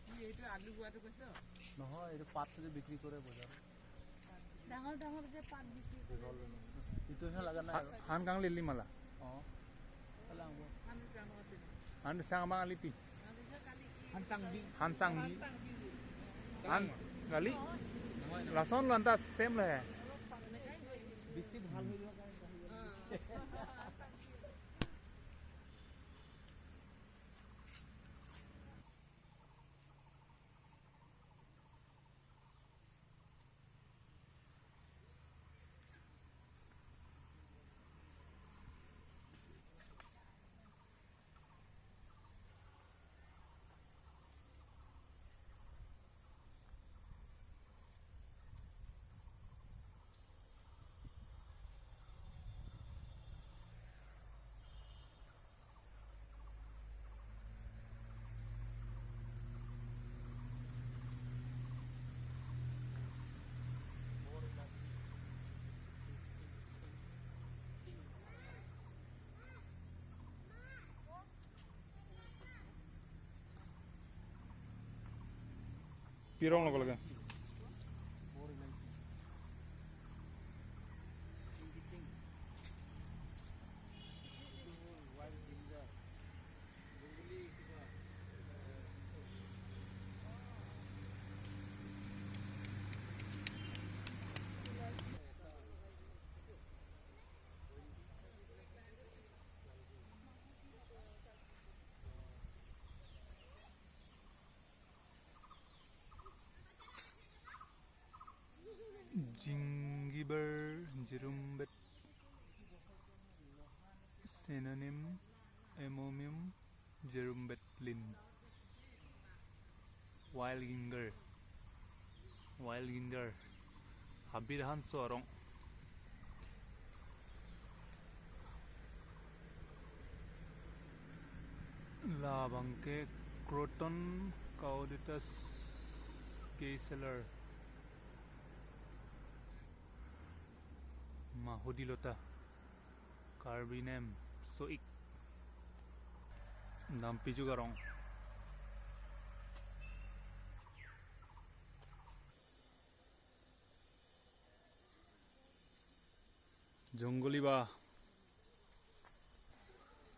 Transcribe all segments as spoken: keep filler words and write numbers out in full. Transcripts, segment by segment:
কি এইটো আলু হোৱাটো কৈছ? নহয়, এইটো পাতটো যে বিক্ৰী কৰে বজাৰত। ডাঙৰ ডাঙৰ যে পাত বিক্ৰী কৰে। দীঘল। এইটো হে লগা নাই আৰু। Han kangli lima la. অ। Kalang bo. Han sang mati. Han sang mang aliti. Han sang bi. Han sang bi. Han kali. Lason lantas same le. বেছি ভাল হৈ যোৱাৰ কাৰণে। Pirong lo lake. Gingiber, jerumbet. Synonym, emonym, jerumbet lin. Wild ginger. Wild ginger. Habit hanso arong. Labang ke Croton caudatus geiseler. Mahudilota. Karbi name, soik. Dampi juga rong. Jongoli ba.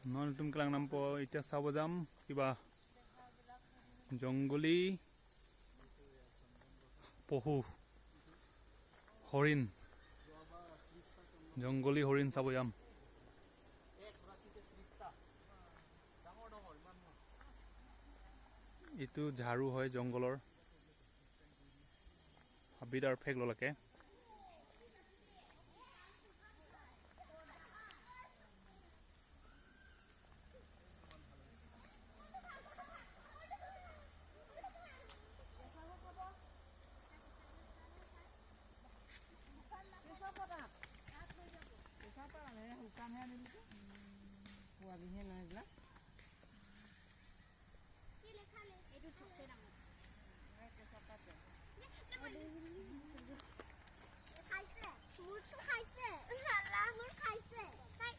Non tum kelang nampo, ita sabojam kiba. Jongoli pohu. Horin. Jongoli horin sabojam. Itu jharu hoy jongolor. Habit arphek lo lake. শুকানহে আনিলো। পোৱালিহে নাই এইবিলাক। এইটো চবচে ডাঙৰ। খাইছে, মোৰটো খাইছে। চালা, মোৰ খাইছে। খাই।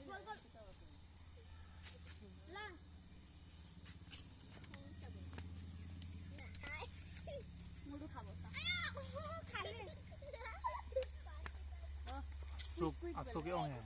গ'ল, গ'ল। লা। মোৰটো খাব, চা। আয়া, খালে। Asok, asok ke ong he.